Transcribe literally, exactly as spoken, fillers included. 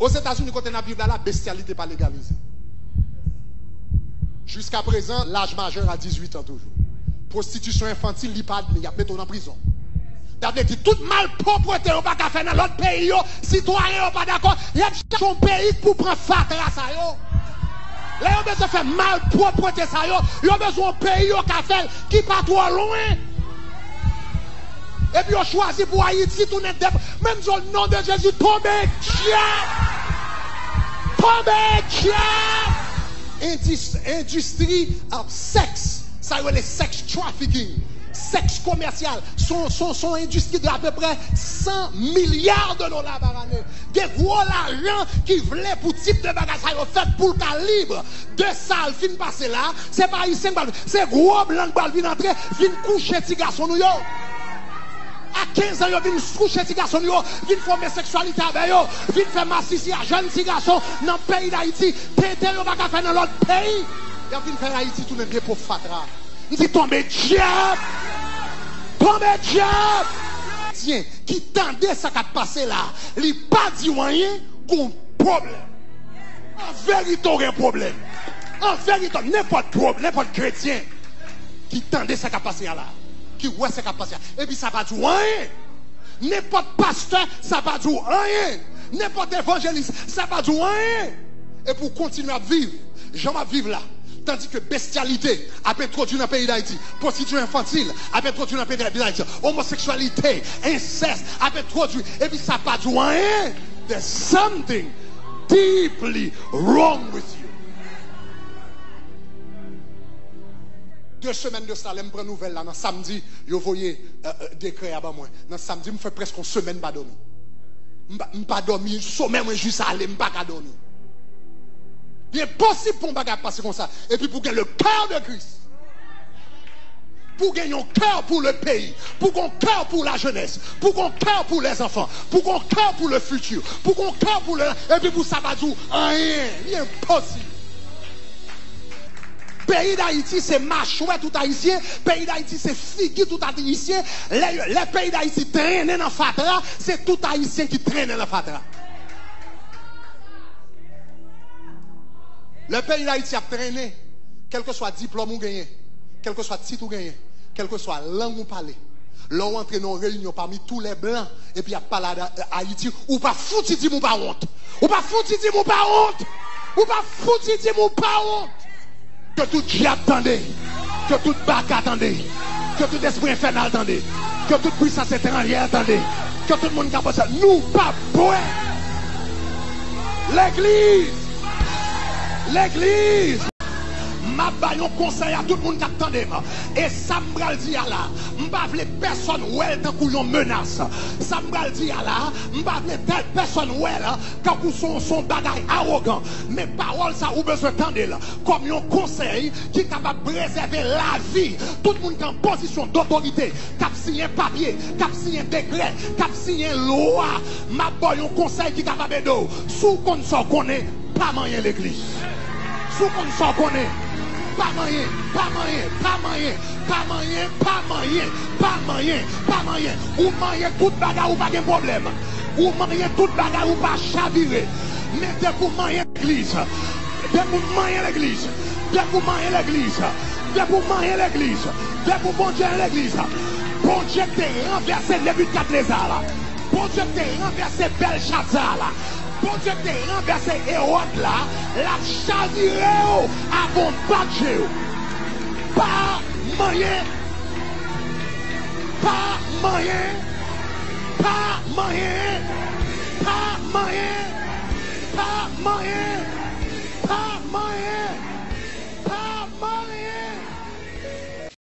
Ozetazini, kote n ap viv la, la, bestyalite pa legalize. Jiskaprezan, laj majè a dizuit an toujou. Pwostitisyon enfantil, li pa admi, y ap mete w nan prizon. Sa vle di, tout malpwòpte yo pa ka fè nan lòt peyi yo, sitwayen yo pa dakò, y ap chèche yon peyi k pou pran fatra sa yo. Lè yo bezwen fè malpwòpte sa yo, yo bezwen yon peyi yo ka fè l ki pa twò lwen. Epi yo chwazi pou Ayiti tounen dep. Men m di w, non de Jezi, tonbe dyab! Tonbe dyab! Endis-, endistri, ah, sèks, sa yo rele sex trafficking, sèks komèsyal, se yon, se yon, se yon endistri de apeprè san milya de dola pa ane. Gen gwo lajan ki vle pou tip de bagay sa yo fèt pou l ka lib. De sa l fin pase la, se pa Ayisyen k pral, se gwo blan k pral vin antre, vin kouche ti gason nou yo. A kenz an, yo vin kouche ti gason nou yo, vin fè omoseksyalite avè yo, vin fè masisi a jèn ti gason nan peyi Dayiti. Tenten yo pa ka fè nan lòt peyi. Y ap vin fè Ayiti tounen depo fatra. M di, tonbe dyab! Tonbe dyab! Kretyen ki tande sa k ap pase la, li pa di w anyen, gon pwoblèm. An verite, w gen pwoblèm. An verite, nenpòt pwob-, nenpòt kretyen ki tande sa k ap pase a la, ki wè sa k ap pase a, epi sa pa di w anyen. Nenpòt pastè, sa pa di w anyen. Nenpòt evanjelis, sa pa di w anyen. Epi w kontinye ap viv jan w ap viv la, tandike bestyalite ap entwodui nan peyi Dayiti, pwostitisyon enfantil ap entwodui nan peyi Dayiti, omoseksyalite, ensès ap entwodui, epi sa pa di w anyen. There's something deeply wrong with you. De semèn de sa, lè m pran nouvèl la nan samdi, yo voye, euh, euh, dekrè a ban mwen. Nan samdi, m fè prèske yon semèn m pa dòmi. M pa, m pa dòmi, somèy mwen jis ale, m pa ka dòmi. Li enposib pou yon bagay ap pase konsa. Epi pou gen le cœur de Christ. Pou gen yon kè pou le peyi. Pou gen yon kè pou la jeunesse. Pou gen yon kè pou les enfants. Pou gen yon kè pou le futur. Pou gen yon kè pou le, epi pou sa pa di w anyen. Li enposib. Peyi Dayiti se machwè tout Ayisyen. Peyi Dayiti se figi tout Ayisyen. Lè, lè peyi Dayiti trennen nan fatra, se tout Ayisyen ki trennen nan fatra. Lè peyi Dayiti ap trennen, kèlkeswa diplòm ou genyen, kèlkeswa tit ou genyen, kèlkeswa lang ou pale, lè w antre nan yon reyinyon pami tous les blancs, epi y ap pale a, Ayiti, ou pa fouti di m ou pa wont. Ou pa fouti di m ou pa wont. Ou pa fouti di m ou pa wont. Ke tout dyab tande. Ke tout baka tande. Ke tout espri enfènal tande. Ke tout pwisans etranjè tande. Ke tout moun k ap pase, nou p ap bwè. Legliz! Legliz! M ap ba yon konsèy a tout moun k ap tande m. E sa m pral di a la, m pa vle pèsonn wè l tankou yon menas. Sa m pral di a la, m pa vle tèl pèsonn wè l tankou se yon, se yon bagay awogan. Men pawòl sa ou bezwen tande l kòm yon konsèy ki kapab prezève lavi tout moun ki an pozisyon dotorite, k ap siyen papye, k ap siyen dekrè, k ap siyen lwa. M ap ba w yon konsèy ki kapab ede w. Si w konn sa w konnen, pa manyen legliz. Si w konn sa w konnen, pa manyen, pa manyen, pa manyen, pa manyen, pa manyen, pa manyen, pa manyen. Ou manyen tout bagay, ou pa gen pwoblèm. Ou manyen tout bagay, ou pa chavire. Men depi w manyen legliz, depi w manyen legliz, depi w manyen legliz, depi w manyen legliz, depi w Bondye legliz, Bondye te ranvèse Nebikadneza la. Bondye te ranvèse Bèlchaza la. Bondye te ranvèse Ewòd la. L ap chavire w avan w bat je w. Pa manyen. Pa manyen. Pa manyen. Pa manyen. Pa manyen. Pa manyen.